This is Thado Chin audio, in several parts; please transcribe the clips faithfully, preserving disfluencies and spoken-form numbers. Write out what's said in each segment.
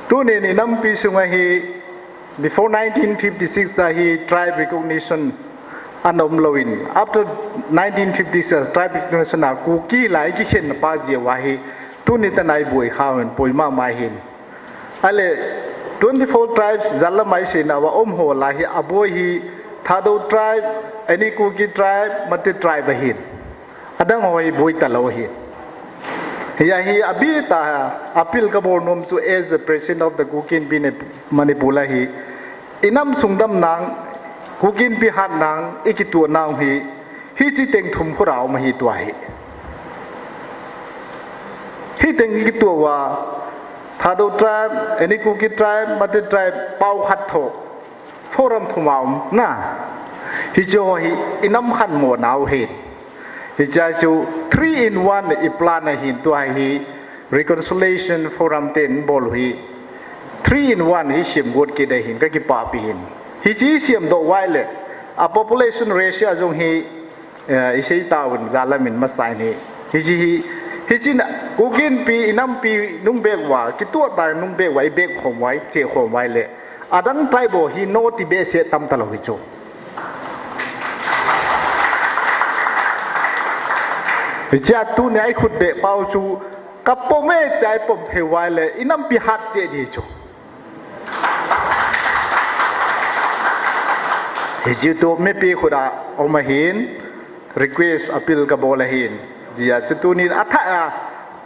Tunin inampi sunga hi, before nineteen fifty-six a hi tribe recognition ana um louvin, after nineteen fifty-six a tribe recognition a Kuki la ikikhen na pa jeh uva hi, tuni tana iboi kha uvin, boi mama hin. Ahile, twenty-four tribes jal lam a isei nauva um ho la hi, aboi hi, Thadou tribe, Any Kuki tribe, Mate tribe ahin. Adang ho hi boi talou ahi. Hia hi abih tah a appeal kabol nom chu as the president of the Kuki Inpi Manipur a hi, inam sung damna, Kuki Inpi hatna, ikituah nau hi, hiche teng thum khu ra um ahi tua hi. Hiteng ikituah uva, Thadou tribe, Any Kuki tribe, Mate tribe, pao khat tho. Forum thum a um na. Hiche ho hi inam khanmo nau ahi. Hiche chu three in one i plan ahin tua hi reconciliation forum ten bol u hi three in one hi siam got kit ahin kakipah pi hin. Hiche siam doh uva ahile a population ratio jong hi Eh, isei tauvin jal lam in masa in hi. Hiche hi, hiche na, Kuki Inpi, inampi nung bek uva, kituah tah nung bek uva, ibek khom uva, iche khom uva ahile. Adang tribe ho hi no ti behseh tam talou hi chu. Hiche a tunia ikhut beh pau chu, kapom e tia ipom thei uva ahile, inampi hat cheh ding chu. Hiche chu mipi khut a um ahin, request appeal kabol ahin. Hijeh a chu tunin athah a,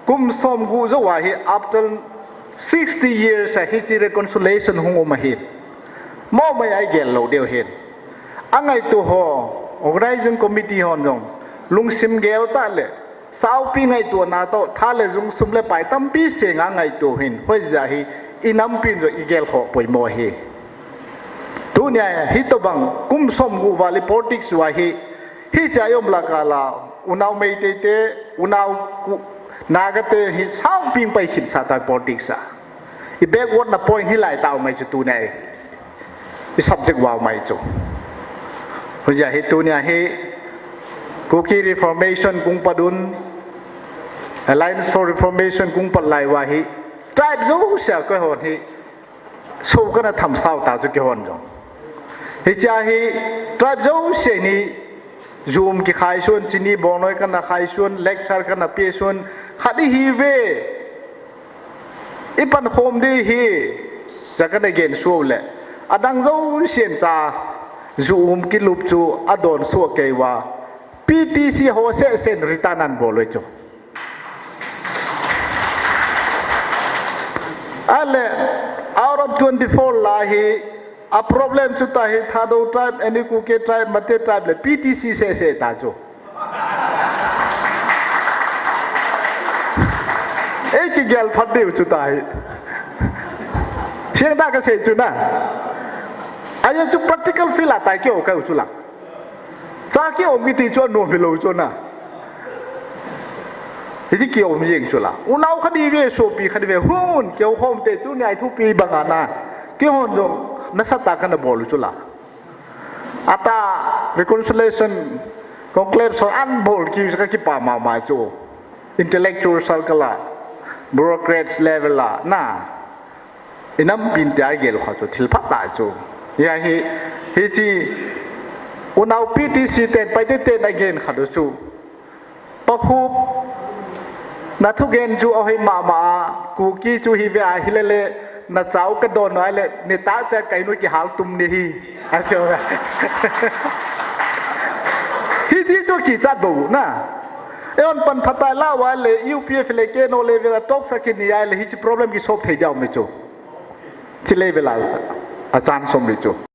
kum somgup jou a hi after sixty years a hiche reconciliation hung um ahin. Mo mai a igel lou diu ahin. Angaito ho, organizing committee hon jong, lungsim gel tah le, Saopi ngaito na toh, tha le jung sum le pai tampi senga ngaito hin, hoijeh a hi, inampi in jong igel khoh poimo ahi. Tunia, hitobang, kum somgup val i politics uva hi, hiche a i um lah a la, unau Meitei te, unau Ku-, Naga te hi, saopi in pai khin sa ta politics a. I backward na point hi lai tao mai chu tunia. I subject uva mai chu. Hijeh a hi tunia hi Kuki Reformation kung pat un, Alliance for Reformation kung pat lai uva hi, tribe jouse a kihon hi, so kana tham sao ta chu kihon jong. Hiche a hi, tribe jouse ni, Zoom kikhai sun, chini bongnoi kana khai sun, lecture kana pe sun, khat ihi ve. I pankhom ding ahi, tia kana gen suh le. Adang jousen cha, Zoom kilup chu adon suh kei uva. P T C ho seh seh in return an bol uve chu. Ahile, out of twenty-four la hi, a problem chu ta hi, Thadou tribe, Any Kuki tribe, Mate tribe le P T C seh seh ta chu. Ei kigel phat diu chu ta hi. Seng ta kasei chu na. Ajeh chu practical field a ta kio kai chu la. Cha kiom kiti chu anom hilou chu na. Hiti kiom jeng chu la. Unau khat ive, sopi khat ive, hun, kio khom te tunia i thupi banga na. Kihon jong, nasatah a kana bol u chu la. Ata reconciliation conclave so an bol ki ka kipa mama chu. Intellectual circle a, bureaucrats level a, na. Inam pin tia gel kha chu thil phatah chu. Hia hi, hiche, unau P T C ten, Paite ten agen khat u chu. Pakhup, na thugen chu ahoi mama a, Kuki chu hi ve a hi le le, na chau ka don a le, ni ta cha kai nu kihal tum ni hi. A chu. Hiti chu kichat bou na. Eihon pan phatah a la uva le, U P F le K N O level a talk sa kini a le, hiche problem kisolve thei diu mi chu. Hiche level a, a chance um mi chu.